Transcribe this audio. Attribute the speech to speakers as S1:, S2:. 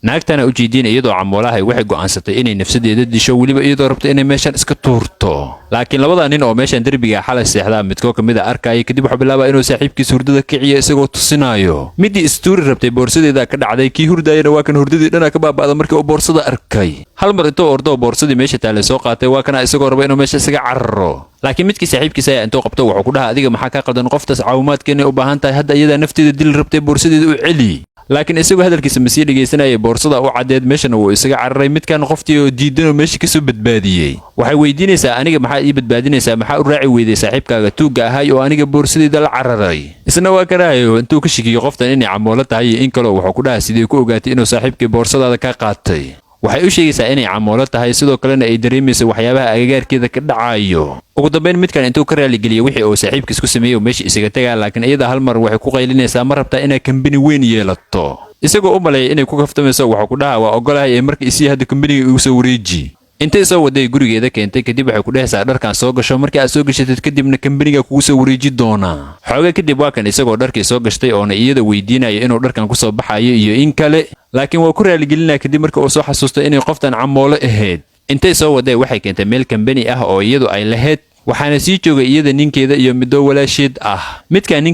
S1: Naagtana ujeediin iyadoo camoolahay waxay go'aansatay inay nafsadeeda disho, weliba iyadoo rabta inay meeshan iska tuurto. Laakiin labada nin oo meeshan derbiga xalay seexdaa midkoo ka mid a arkaya. Kadib wuxuu bilaabaa inuu saaxiibkiisa hurdada kiciyo, isagoo tusinaayo midii istuuri rabtay boorsadeeda ka dhacday. Kii hurdaayana waa kan hurdadii dhana ka baaba'da markii uu boorsada arkay. Hal mar intuu ordoo boorsadii meesha taallay soo qaatay, waa kana isagoo raba inuu meesha isaga cararo. Laakiin midkii saaxiibkiisa ayaa intuu qabto wuxuu ku dhaha: "Adiga maxaa kaa qaldan? Qoftaas caawimaadkeenay u baahan tahay. Hadda iyadaa nafteeda dili rabtay, boorsadeeda u celi." Laakiin isagoo hadalkiisa masii dhegaysanayay, boorsada u caddeed, meeshana wuu isaga cararay. Midkan qoftii oo diidanoo meesha kasoo badbaadiyey waxay weydiinaysaa: "Aniga maxaa ii badbaadinaysaa? Maxaa u raaci weyday saaxiibkaaga tuugga ahay oo aniga boorsadeeda la cararay?" Isna waa karahayo intuu ka shikiyo qoftan inay camoolo tahay iyo in kaleo, wuxuu ku dhaha: "Sidee ku ogaatay inuu saaxiibkii boorsadaada ka qaatay?" Waxay u sheegaysaa inay camoolo tahay, sidoo kalena ay dareemayso waxyaabaha agagaarkeeda ka dhacayo. Ugu dambayn midkan intuu ka raaligeliyey wixii uu saaxiibkiis ku sameeyey, meesha isaga tagaa. Laakiin iyada hal mar waxay ku qaylinaysaa: "Ma rabtaa inaad kambani weyn yeelato?" Isagoo u maleeyay inay ku kaftamayso, wuxuu ku dhahaa: "Waa ogolahay, ee marka isii hadda kambaniga igu soo wareeji." Intay soo waday gurigeeda keentay. Kadib waxay ku dhehaysaa: "Dharkan soo gasho, markii aad soo gashatid kadibna kambaniga kugu soo wareeji doonaa." Xooga kadib waa kan isagoo dharkii soo gashtay oona iyada weydiinaya inuu dharkan kusoo baxayo iyo in kale, laakiin waa ku raaligelinaya kadib markii uu soo xasuustay inay qoftan camoolo ahayd. Intay soo waday waxay keentay meel kambani ah oo iyadu ay lahayd, waxaana sii joogay iyada, ninkeeda iyo midoo walaasheed ah. Midkaa nin